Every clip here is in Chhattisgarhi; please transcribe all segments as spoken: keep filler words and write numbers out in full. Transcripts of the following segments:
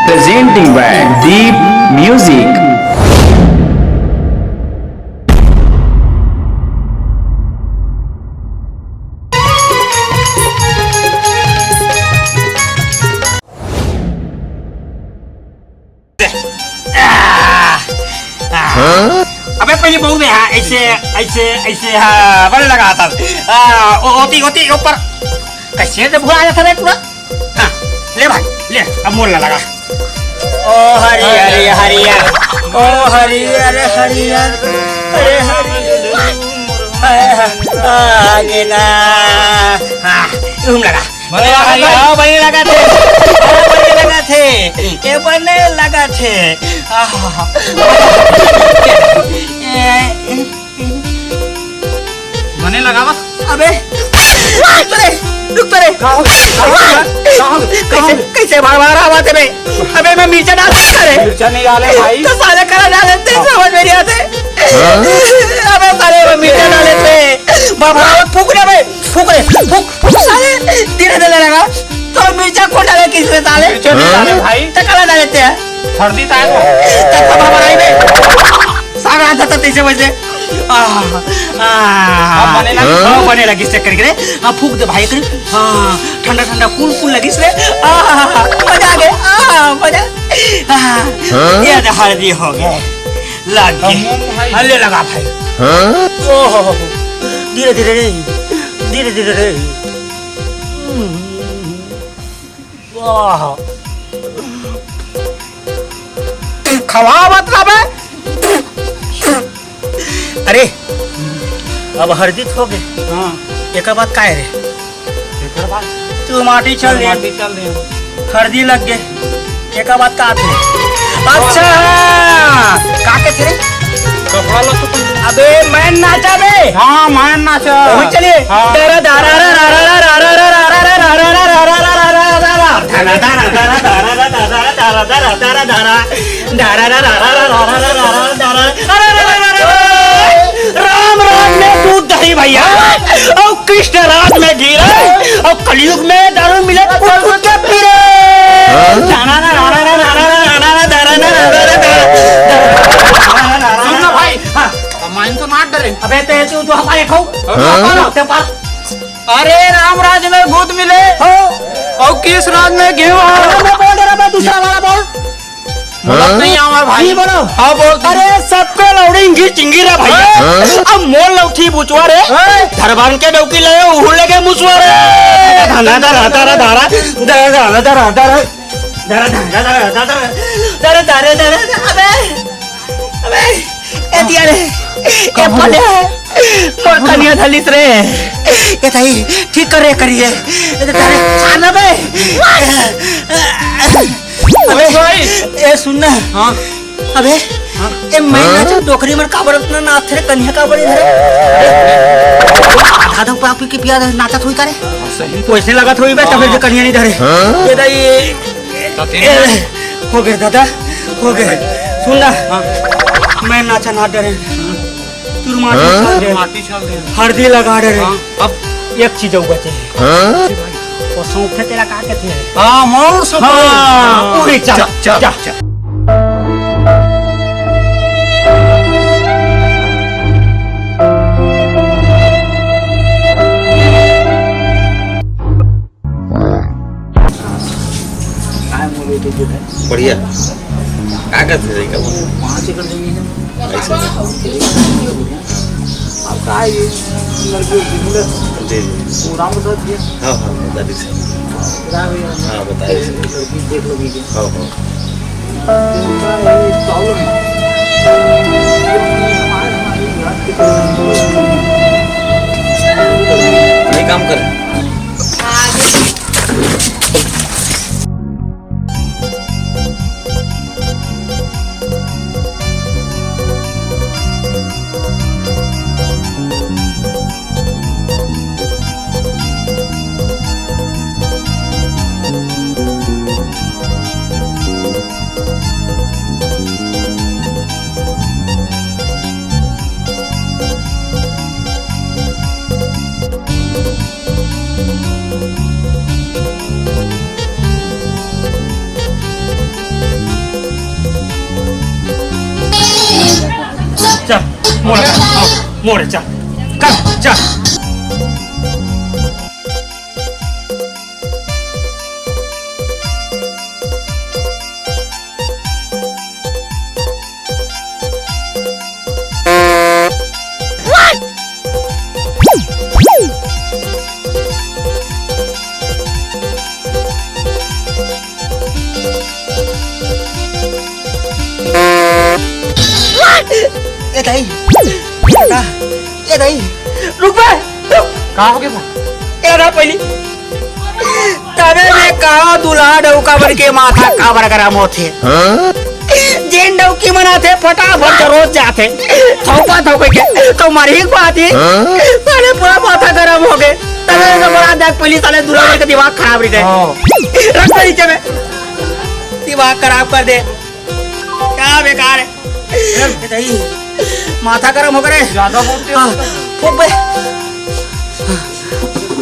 Presenting by Deep Music। अबे पहले बउर में, हाँ, ऐसे, ऐसे, ऐसे, हाँ, बड़े लगा था। आ, ओ-, ओती, ओती, ऊपर। कैसे जब हुआ आया था रे पूरा? हाँ, ले भाई, ले, अब मोर ला लगा। ओ हरियर, हरियर, ओ हरियर, हरियर, अरे हरियर, आ, आ, आगे ना। हाँ, घूम लगा। बने लगा, हाँ, बने लगा थे। हाँ, बने लगा थे। ये बने लगा थे। आह। बने लगा बस। अबे, रुक तो रे, रुक तो रे। का हो? का हो? का हो? कैसे, कैसे बार-बार आवाज है बे? अबे मैं मिर्चा डाल सकता रे। मिर्चा नहीं डाले भाई। तो साले कला डाल लेते, समझ में नहीं आते। अबे साले मैं मिर्चा डाल लेते। बाबा, फूक ना बे। फूक रे, फूक, फूक साले, धीरे धीरे लगा। तो मिर्चा को डाले किस रे साले? मिर्चा नहीं डाले भाई। तो कला डाले ते हैं। सर्दी ताय को। तो खबर बनाई बे। साग आता था तैसे बजले। आह, आह। अब बने लगी? हाँ, बने लगी, चेक करके रे। हाँ, फूक दे भाई, कर। हाँ, ठंडा ठंडा कूल कूल लगिस रे। आह, मजा आ गया। आह, मजा। आह, हाँ? ये तो हल्दी हो गया। लग गए। कम भाई। हल्ले लगा भाई। हाँ? ओहो, धीरे धीरे रे, धीरे धीरे रे। वाह। खवा मत ना बे। अरे, अब हरदी हो गए। हाँ। एकर बाद काय रे? एकर बाद? तू माटी चल दे। माटी चल दे। हरदी लग गए। एकर बाद का थे? अच्छा, का के थे रे? कपड़ा ला तो तुम अबे, मैं नाचा बे। हाँ, मैं नाचा। वही चलिए। हाँ। दरा दरा रा रा रा रा रा रा रा रा रा रा रा रा रा रा रा रा रा रा। दरा दरा दरा दरा दरा दरा दरा दरा दरा दरा। दरा दरा दरा दरा दरा दरा। अरे, अरे, अरे, अरे, अरे, अरे। राम राज में दूध दही भैया, और कृष्ण राज में घी रे, और कलयुग में दारू मिले कुछ कुछ के पी रे। हाँ? सुन ना भाई, हाँ। अब माइन तो मार डरे। अबे ते तू तो हमारे खाओ। हाँ? ते पास। अरे राम राज में दूध मिले। हाँ। और कृष्ण राज में घी हो। अरे मैं बोल रहा, मैं दूसरा वाला बोल। बोलत हाँ? नहीं हमार भाई। ये बोलो। हाँ, बोल। अरे, सबके लौड़ी इंगी चिंगी रे भैया। हाँ? अब मोर लौठी बुचवा रे। हाँ? धरबान के डौकी ले, उहू लेके मुसवा रे। धरा, धरा, धरा, धरा, धरा, धरा, धरा, धरा, धरा, धरा, धरा, धरा, धरा, अबे, अबे, ए दिया रे, ए पड़े, मोर कनिया धलिस रे। ए ताई, ठीक कर रे करिए। ए तारे, आना बे। अबे, भाई। ए, सुन ना। हाँ। अबे, हाँ। ए, मैं हाँ? नाचो डोकरी मन काबर अतना नाच रे, कनिया काबर इधर? आधा दो पापी के पिया नाचत होई का रे? हाँ, सही। वैसे लगत होई बे, तब हाँ। कनिया नहीं धरे। हाँ? ये दाई, तो तीन ए, हो गए दादा, हो गए। सुन ना, हाँ। मैं नाचा ना डरे। तुर माटी हाँ? छाल दे। माटी छाल दे। हरदी लगा डरे। हाँ, अब एक चीज अउ बचे हे। हाँ? वो सौंफे तेला का कथे? हाँ, मोर सौंफे। हाँ, उही चल, चल, चल, चल। चल। बढ़िया। का करथे लइका मन? पाँच एकड़ जमीन है। ऐसे। अब का है, ये लड़की मिलत। जी, जी। वो राम प्रसाद जी। हाँ, हाँ, बता दीजिए। बता भैया। हाँ, बताइए। लड़की देख लो, वीडियो। हाँ, हाँ। उनका ये प्रॉब्लम है। ये काम कर। चल, मोड़, चल, मोड़, चल, चल, चल। ए दाई, का? ए दाई, रुक बे, रुक। का हो गे भाई? ए ना पहली, तने में का दुल्हा डउका मन के माथा काबर गरम होथे? हाँ? जेन डउकी मन आथे, फटाफट जरोज जाथे। थौका थौके के, तो मरही के बात ही। हाँ? साले पूरा माथा गरम हो गे। तने में बड़ा देख पहली साले दुल्हा मन के दिमाग खराब रहिथे। हाँ। रख दे नीचे में। दिमाग खराब कर दे। क्या बेकार है? ए दाई, माथा गरम हो गे रे। ज्यादा बोलते हो। हाँ, फूक बे।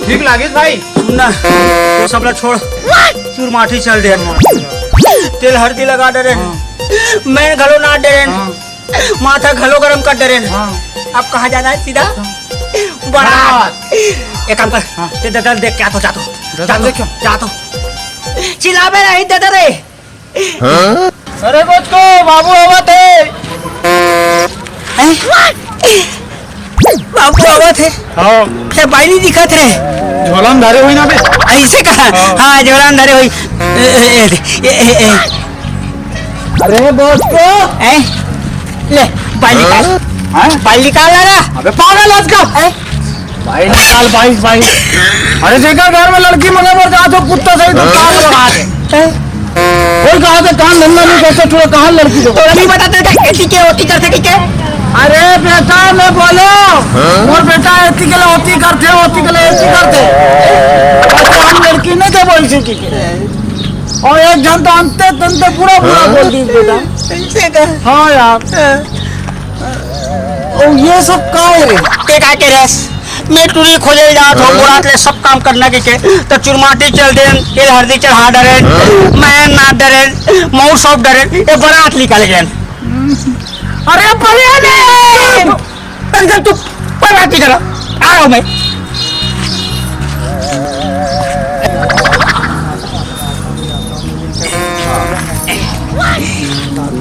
ठीक लागिस भाई। सुन ना, वो सब ला छोड़। चुरमाटी चल दे। तेल हरदी लगा डरेन। हाँ। मैं घलो ना डरेन। हाँ। माथा घलो गरम कर डरेन। हाँ। अब कहाँ जाना है सीधा? बारात। बारात। एक काम कर। हाँ। ते ददल देख क्या तो जा तो। ददल जा तो, देख क्या? जा तो। चिल्लाबे नहीं ददल रे। हाँ? अरे बचको, बाबू आवत हे। हैं? बाबू आवत हे। हाँ। ए, बाई नहीं दिखत रे। झोला में धरे होही ना बे। ऐसे कहा? हाँ। हाँ, झोला में धरे होही। ए, ए, ए, ए। अरे बचको। हैं? ले, बाई निकाल। हाँ? बाई निकाल ना रे। अबे पागल आज का। हैं? बाईस साल, बाईस, बाईस। अरे जेकर घर में लड़की मंगे बर जात हो, कुत्ता सही तो कान लगा दे। कोई कहा थे काम धंधा नहीं करते, थोड़ा कहाँ लड़की दो? तो नहीं बताते थे, कैसी क्या होती करते, ठीक है? अरे बेटा, मैं बोलो, मोर बेटा एती के लिए होती करते, होती के लिए एती करते। और हम लड़की नहीं दे बोल सी, ठीक है? और एक जन तो अंते तंते पूरा पूरा बोल दी बेटा। ऐसे का? हाँ यार। ओ, ये सब का है रे? ते का के रेस? मैं टूरी खोजे जात हूँ, हाँ? बोरात ले सब काम करना के के, तो चुरमाटी चल देन, तेल हरदी चढ़ा डरेन, हाँ? मैं ना डरेन, मऊ सब डरेन, ये बारात निकल गए। अरे बढ़िया ने! अंकल तू बारात निकल, आ रहा हूँ मैं।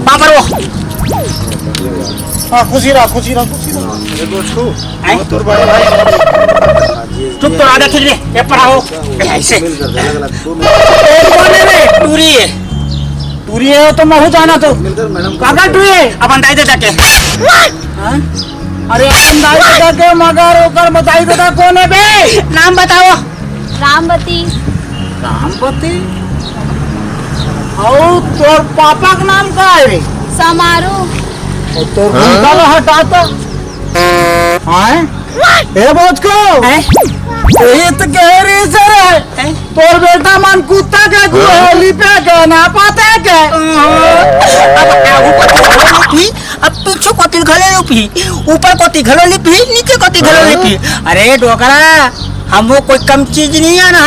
पापा रो। हाँ, खुशी रहा, खुशी रहा, खुशी रहा। अरे दोस्त को, हैं? वो तोर बड़े भाई। चुप तो राजा, ठीक है, ये पढ़ाओ। ऐसे। मिलकर अलग-अलग दो मिनट। ए, कौन है बे? टूरी है। टूरी है तो महू जाना तो। मिलकर मैडम को काका टूरी है, अपन दाई दे जाके। हाँ? अरे अपन दाई दे जाके, मगर ओकर बताई दे कौन है बे? नाम बताओ। रामवती। रामवती? अउ तोर पापा के नाम का है रे? समारू। अउ तोर हाँ? गुंडा ला हटा तो। हाँ? ए बोचको। हैं? ये तो कह रही सर है। हैं? तोर बेटा मन कुत्ता के गुहेली पे के ना पाते के। अब आगू को हुई, अब पीछू कोती घलो लिपही, ऊपर कोती घलो लिपही, नीचे कोती घलो लिपही। अरे डोकरा, हम वो कोई कम चीज नहीं है ना,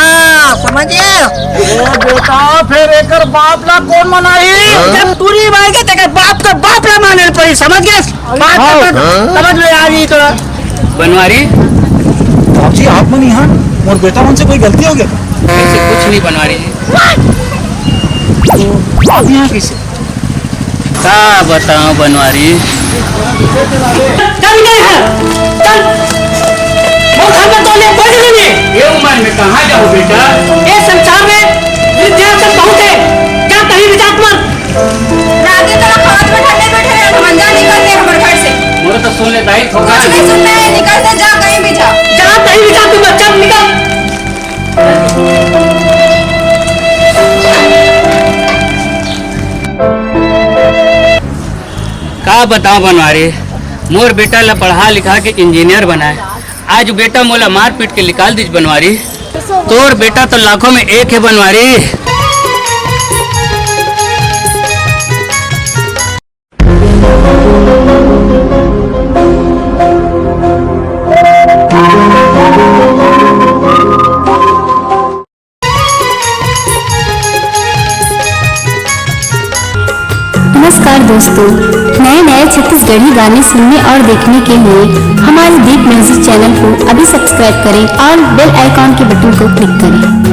समझे? अरे बेटा, फिर एकर बाप ला कौन मनाही? जब टूरी मार के तेकर बाप तो बाप ला माने पड़ी, समझ गए? बात हाँ। समझ में आ रही तो। बनवारी? बाबूजी, आप मन यहाँ, मोर बेटा मन से कोई गलती हो गया? ऐसे कुछ नहीं बनवारी जी। तो आप यहाँ कैसे? का बताओ बनवारी? चल निकल यहाँ, चल। वो घर में तो ले, कोई नहीं है। ये उम्र में कहाँ जाओ बेटा? ये संसार में वृद्धाश्रम बहुत है, जा कहीं भी जात मत। रागे तोरा खात में ठंडे बैठे रहे, हम जा निकल दे हमर घर से। मोरे तो सुन ले दाई, कुछ नहीं सुनना है, निकल दे, जा कहीं भी जा। जा कहीं भी जा, तू बच्चा निकल। का बताओ बनवारी, मोर बेटा ला पढ़ा लिखा के इंजीनियर बनाए, आज बेटा मोला मार पीट के निकाल दीस बनवारी। तोर बेटा तो लाखों में एक है बनवारी। नमस्कार दोस्तों, नए नए छत्तीसगढ़ी गाने सुनने और देखने के लिए हमारे दीप म्यूजिक चैनल को अभी सब्सक्राइब करें और बेल आइकॉन के बटन को क्लिक करें।